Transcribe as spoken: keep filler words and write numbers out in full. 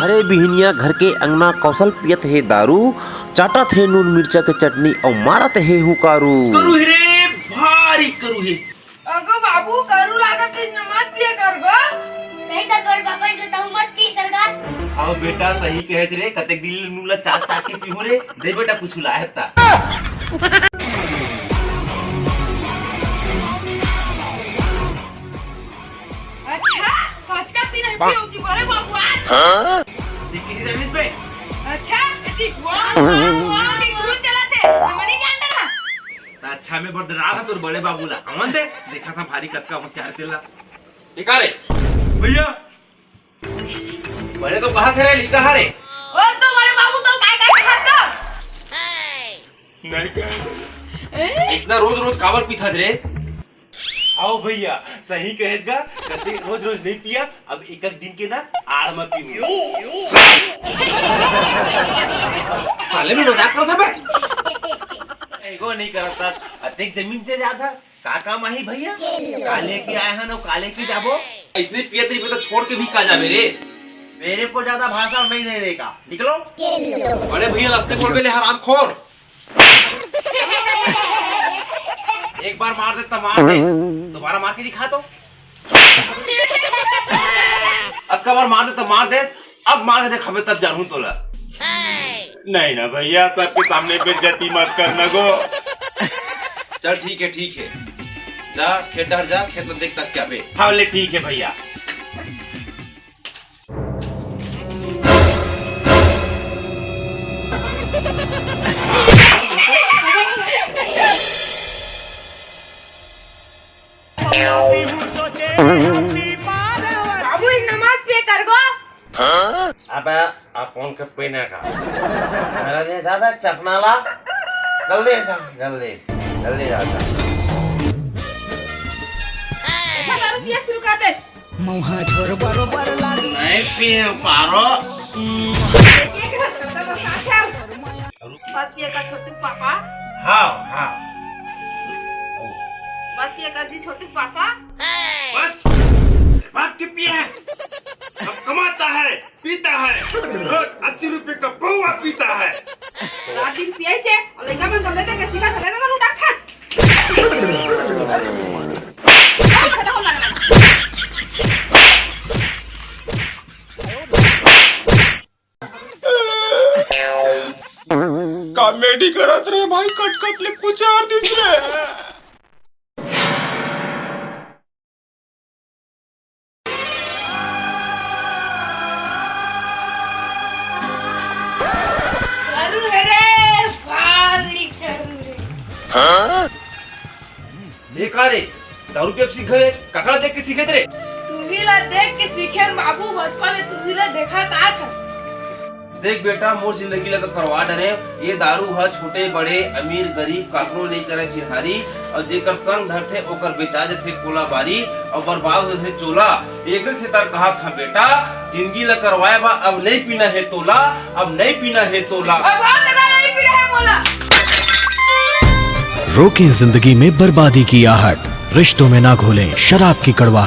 अरे बिहनिया घर के अंगना कौशल पियत हे दारू, चाटत हे नून मिर्चा के चटनी अउ मारत हे हुंकारू। करू हे रे, भारी करू हे। अगो बाबू, करू लागत हे, न मत पिए कर गो। सही त तोर पापा, इसलिए तहूं मत पी कर गा। हाँ बेटा, सही कहे रे, कतेक दिन ले नून ला चाट चाट के पीहूं रे। दे बेटा, कुछ लायक ता। अच्छा, फटका पीना है, पियो जी, बड़े बाबू आज। हाँ? ये किसी जानित बे? अच्छा, ये वाह, वाह, वाह, ये खून चला छे, तो मैं नहीं जानता था। त अच्छा में बरदरार है तोर बड़े बाबू ला। हमन दे, देखा था भारी कतका होशियार तेला। ये का रे? भैया। बड़े तो कहा थे रे, लिखा है रे। ओ तो बड़े बाबू तो काय काय खात कर? नहीं कहे। ए? इसना रोज रोज काबर पीथस रे? आओ भैया, सही कहेस गा, कते रोज रोज नहीं पिया, अब एक एक दिन के ना आड़ मत पीहूं। साले में मजाक करत हबे? एगो नहीं करत था, अतेक जमीन जायदाद है, का काम आही भैया? का लेके आए हन अउ का लेके जाबो? इसने पियत रहिबे तो छोड़ के भी का जाबे रे? मेरे को ज्यादा भाषण नहीं देने का, निकलो। अरे भैया, रास्ते बोलबे ले हरामखोर। एक बार मार दे त मार दे, दोबारा मार के दिखा तो। अतका बार मार दे त मार दे, अब मार के देखाबे तब जानहूं तोला। नहीं ना भैया, सबके सामने बेइज्जती मत करना गो। चल ठीक है, ठीक है, जा खेत डहर जा, खेत में देख तक क्या बे। हाँ ले ठीक है भैया। बाबू, एक नमक पे कर गो। अबे, अपन के पीने का। मेरा दे जा बे, चखना ला। जल्दी जा, जल्दी, जल्दी जा, जा। देखा, दारू पिया शुरू कर दे। मुहा झोर बरोबर लागी। नहीं पी पारो। एक हाथ करता तो साथ है। मत पिए का छोटू पापा। हाँ, हाँ। मत पिए का जी छोटू पापा। बस, बाप के पिए है। अब कमाता है, पीता है, रोज अस्सी रुपए का पौवा पीता है। रात दिन पिए छे, और लइका मन तो ले दे के सीधा धरे दे लुटा खा। कॉमेडी करत रहे भाई, कट कट ले पुचार दिस रहे। करू हे रे, भारी करू रे। हाँ? ये का रे? दारू पियब सीख गए? काकरा देख के सीखे रे? तुही ला देख के सीखे बाबू, बचपन ले तुही ला देखत आत हन। देख बेटा, मोर जिंदगी ला तो करवा डरे। ये दारू ह छोटे बड़े, अमीर गरीब काकरो नइ करे चिन्हारी, अउ जेकर संग धरथे ओकर बेचा जथे कोला बारी, अउ बर्बाद हो जथे चोला। एकरे सेती कहा था बेटा, जिंदगी ला करवाए बा अब नइ पीना हे तोला, अब नइ पीना हे तोला। अब हाँ दादा, नइ पीना हे मोला। रोकें जिंदगी में बर्बादी की आहट, रिश्तों में ना घोलें शराब की कड़वाहट।